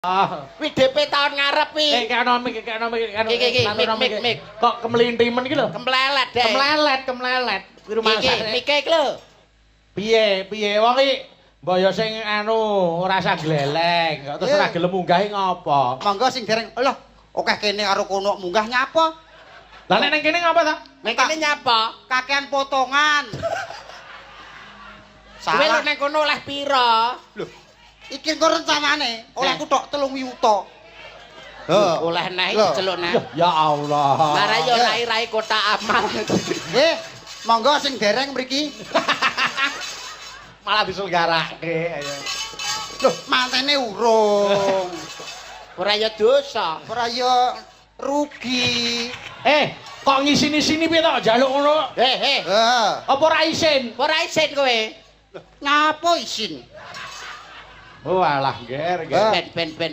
Ah. Kuwi DP tahun ngarep wi. Eh, kekno mik, kekno mik, kekno. Iki, iki, mik, mik, mik. Kok kemlintimen iki lho? Kemlelet deh. Kemlelet, kemlelet. Kuwi Iki, rumasane. mike iki lho. Piye, piye wong iki mbaya sing anu ora usah gleleng, kok terus ora gelem munggahi ngopo? Monggo sing dereng. Lho, akeh kene karo kono munggah nyapa? Lah nek ning kene ngapa ta? Nek kene nyapa? Kakean potongan. Kowe lho Salah. ning kono oleh pira? Lho, iki engko rencanane olehku tok 3 yuta. Lho, Oleh neh Lho. diceluk neh. Ya Allah. Lah yo rai-rai kotak amal. Nggih, monggo sing dereng mriki. Malah diselenggarake ayo. Lho, mantene urung. Ora ya dosa. Ora ya rugi. Eh, kok ngisini-sini piye to njaluk ngono? Eh, eh. Heeh. Apa ora isin? Ora isin kowe. Nyapa isin? Oh alah, ger, ger. Ben ben ben.